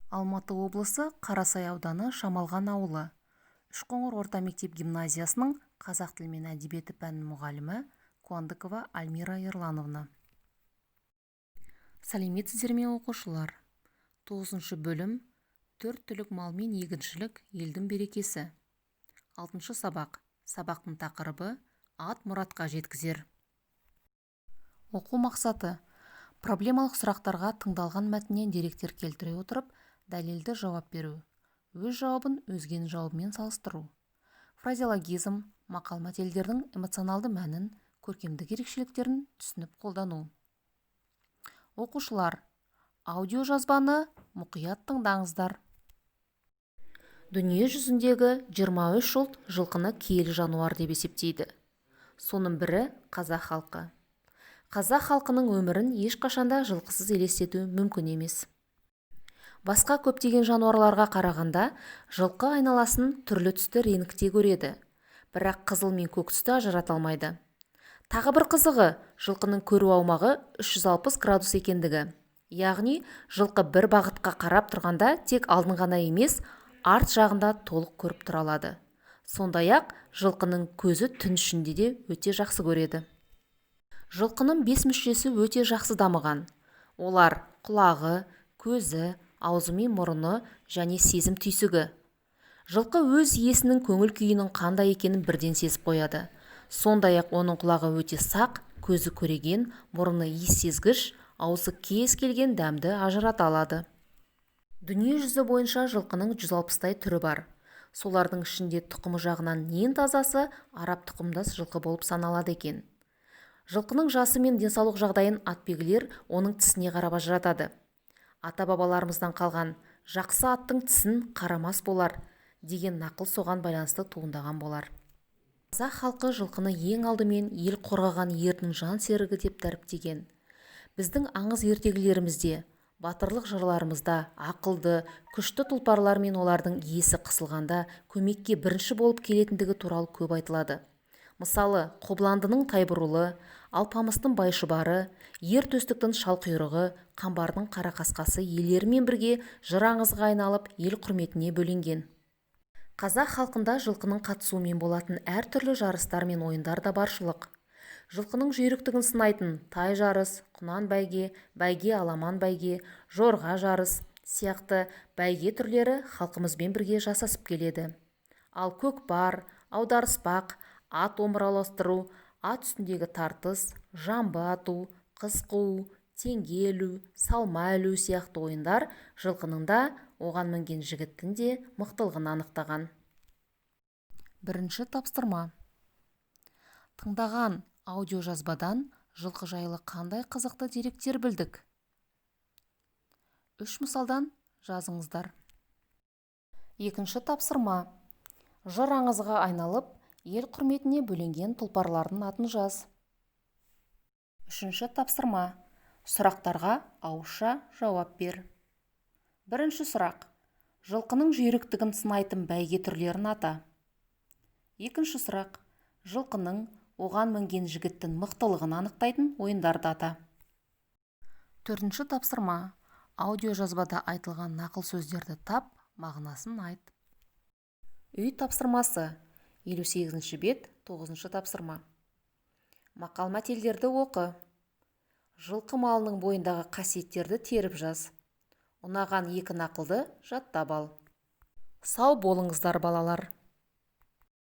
Алматы облысы Қарасай ауданы Шамалған ауылы, Үшқоңыр орта мектеп-гимназиясының қазақ тілі мен әдебиеті пәнінің мұғалімі Куандыкова Альмира Ерлановна. Сәлеметсіздер ме, оқушылар! Тоғызыншы бөлім, «Төрт түлік мал мен егіншілік – елдің берекесі», алтыншы сабақ. Сабақтың тақырыбы: «Ат мұратқа жеткізер». Оқу мақсаты: проблемалық сұрақтарға тыңдалған мәтіннен деректер келтіре отырып, дәлелді жауап беру, өз жауабын өзгенің жауабымен салыстыру, фразеологизм, мақал-мәтелдердің эмоционалды мәнін, көркемдік ерекшеліктерін түсініп қолдану. Оқушылар, аудиожазбаны мұқият тыңдаңыздар. Дүние жүзіндегі 23 ұлт жылқыны киелі жануар деп есептейді. Соның бірі – қазақ халқы. Қазақ халқының өмірін ешқашанда жылқысыз елестету мүмкін емес. Басқа көптеген жануарларға қарағанда жылқы айналасын түрлі түсті реңкте көреді, бірақ қызыл мен көк түсті ажырата алмайды. Тағы бір қызығы – жылқының көру аумағы 360 градус екендігі. Яғни жылқы бір бағытқа қарап тұрғанда тек алдын ғана емес, арт жағын да толық көріп тұра алады. Сондай-ақ жылқының көзі түн ішінде де өте жақсы көреді. Жылқының бес мүшесі өте жақсы дамыған. Олар: құлағы, көзі, аузы мен мұрны және сезім түйсігі. Жылқы өз иесінің көңіл күйінің қандай екенін бірден сезіп қояды. Сондай-ақ оның құлағы өте сақ, көзі көреген, мұрны иіс сезгіш, аузы кез келген дәмді ажырата алады. Дүние жүзі бойынша жылқының 160-тай түрі бар. Солардың ішінде тұқымы жағынан ең тазасы араб тұқымдас жылқы болып саналады екен. Жылқының жасы мен денсаулық жағдайын атбегілер оның тісіне қарап ажыратады. Ата-бабаларымыздан қалған «Жақсы аттың тісін қарамас болар» деген нақыл соған байланысты туындаған болар. Қазақ халқы жылқыны ең алдымен ел қорғаған ердің жан серігі деп дәріптеген. Біздің аңыз ертегілерімізде, батырлық жырларымызда ақылды, күшті тұлпарлар мен олардың иесі қысылғанда көмекке бірінші болып келетіндігі туралы көп айтылады. Мысалы, Қобыландының Тайбурылы, Алпамыстың Байшұбары, Ер Төстіктің Шалқұйрығы, Қамбардың Қарақасқасы иелерімен бірге жыр аңызға айналып, ел құрметіне бөленген. Қазақ халқында жылқының қатысуымен болатын әртүрлі жарыстар мен ойындар да баршылық. Жылқының жүйріктігін сынайтын тай жарыс, құнан бәйге, бәйге аламан бәйге, жорға жарыс сияқты бәйге түрлері халқымызбен бірге жасасып келеді. Ал көкпар, аударыспақ, ат омырауластыру, ат үстіндегі тартыс, жамбы ату, қыз қуу, теңге ілу, салма ілу сияқты ойындар жылқының да, оған мінген жігіттің де мықтылығын анықтаған. Бірінші тапсырма. Тыңдаған аудиожазбадан жылқы жайлы қандай қызықты деректер білдік? Үш мысалдан жазыңыздар. Екінші тапсырма. Жыр аңызға айналып, ел құрметіне бөленген тұлпарлардың атын жаз. Үшінші тапсырма. Сұрақтарға ауызша жауап бер. Бірінші сұрақ: жылқының жүйріктігін сынайтын бәйге түрлерін ата. Екінші сұрақ: жылқының, оған мінген жігіттің мықтылығын анықтайтын ойындарды ата. Төртінші тапсырма. Аудиожазбада айтылған нақыл сөздерді тап, мағынасын айт. Үй тапсырмасы: 58-бет, тоғызыншы тапсырма. Мақал-мәтелдерді оқы. Жылқы малының бойындағы қасиеттерді теріп жаз. Ұнаған екі нақылды жаттап ал. Сау болыңыздар, балалар!